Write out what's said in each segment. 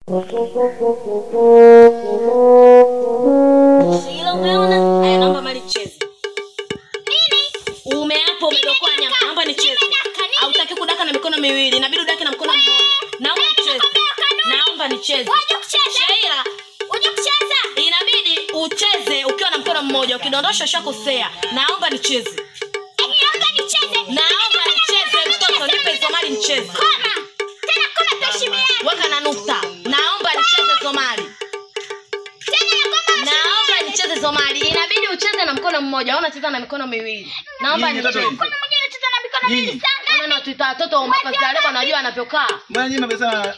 Sheila, umeona? Haya, naomba mali nicheze. Nini? Umeapo umedokoa nyama. Naomba nicheze. Hautaki kudaka na mikono miwili, inabidi udake na mkono mmoja. Naomba nicheze. Naomba nicheze. Unajua kucheza? Sheila, Unajua kucheza? Inabidi ucheze ukiwa na mkono mmoja, ukidondosha ushakosea. Naomba nicheze. Naomba nicheze. Naomba nicheze mtoto, nipe hizo mali nicheze. Koma. Tena koma tuheshimiane. Weka na nukta. Naomba nicheze hizo mali. Tena koma. Naomba nicheze hizo mali. Inabidi ucheze na mkono mmoja, wewe unacheza na mikono miwili. Naomba nicheze. Mkono mmoja unacheza na mikono miwili sana. Unaona tuita watoto wa mapazia leo wanajua anavyokaa. Mbona nyinyi mapesa?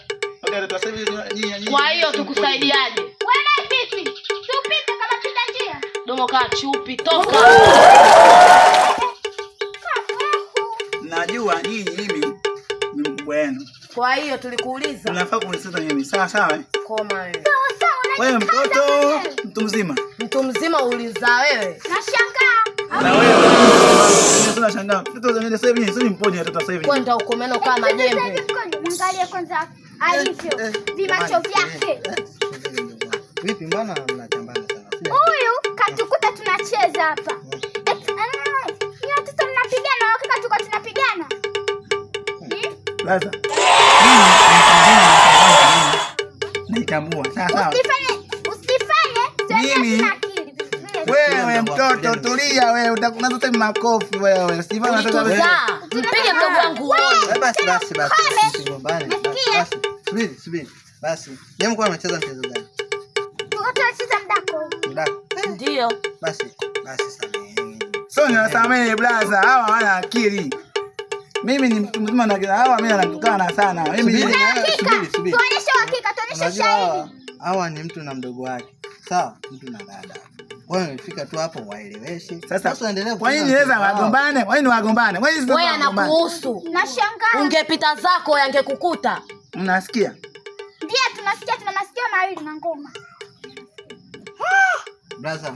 Kwa hiyo tukusaidiaje? Wewe vipi? Tupite kama pita njia. Domo kaa chupi toka. Najua nyinyi mimi ni mkubwa wenu. Kwa hiyo tulikuuliza. Unafaa kunisikiza mimi. Sawa sawa. Koma wewe. Sawa sawa. Wewe mtoto, mtu mzima. Mtu mzima uliza wewe. Nashangaa. Na wewe. Sasa nashangaa. Mtoto mwenyewe sasa hivi, sasa mpoje mtoto sasa hivi. Kwenda huko meno kama jembe. Mwangalie kwanza alivyo. Vimacho vyake. Vipi mbona mnachambana sana? Huyu katukuta tunacheza hapa. Ni watoto mnapigana, wakati tuko tunapigana. Sasa. Nitambua. Sawa sawa. Usifanye mimi. Wewe mtoto tulia wewe, utakunaza makofi wewe. Usifanye unataka wewe. Mpige mdogo wangu uone. Basi basi basi. Usigombane. Basi. Subiri, subiri. Basi. Yeye mko anacheza mchezo gani? Tuko tunacheza mdako. Mdako. Ndio. Basi, basi sameheni. Sio niwasamehe blaza, hawa hawana akili. Mimi ni mtu mzima na hawa mimi anatukana sana. Mimi subiri, subiri. Tuonyeshe hakika, tuonyeshe shahidi. Hawa ni mtu na mdogo wake. Sawa, mtu na dada. Wewe umefika tu hapo waeleweshe. Sasa endelea. Kwa nini niweza wagombane? Kwa nini wagombane? Kwa nini wewe anakuhusu? Nashangaa. Ungepita zako yangekukuta. Mnasikia? Ndio tunasikia, tuna masikio mawili na ngoma. Brother,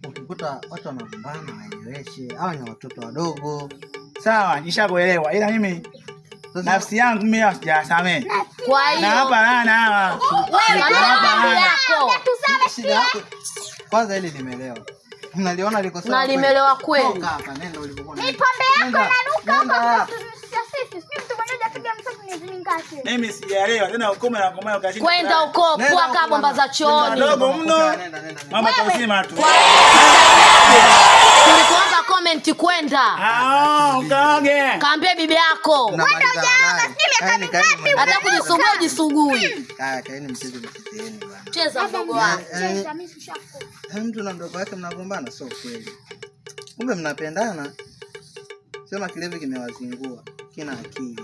ukikuta watu wanagombana waeleweshe. Hawa ni watoto wadogo. Sawa, nishakuelewa. Ila mimi nafsi yangu mimi sijasamehe. Kwa hiyo na hapa laana hawa. Wewe mama yako. Shida yako. Kwanza hili nimelewa. Mnaliona liko sawa? Nalimelewa kweli. Toka hapa nenda ulipokuwa. Ni pombe yako inanuka hapa. Sisi mtu mmoja apiga mswaki miezi mingapi? Mimi sijaelewa tena ukome na ukome ukashinda. Kwenda uko pua kama bomba za chooni. Dogo mno. Mama tunasema tu. Tulikuanza comment kwenda. Ah, ukaoge. Kaambie bibi yako. Kwenda hujaoga, sijui miaka mingapi. Hata kujisugua ujisugui. Kaya, kaeni mcheze mchezeeni bwana. Cheza mdogo wako. Cheza mimi sishako. Mtu na mdogo wake mnagombana sio kweli. Kumbe mnapendana. Sema kilevi kimewazingua. Kina akili.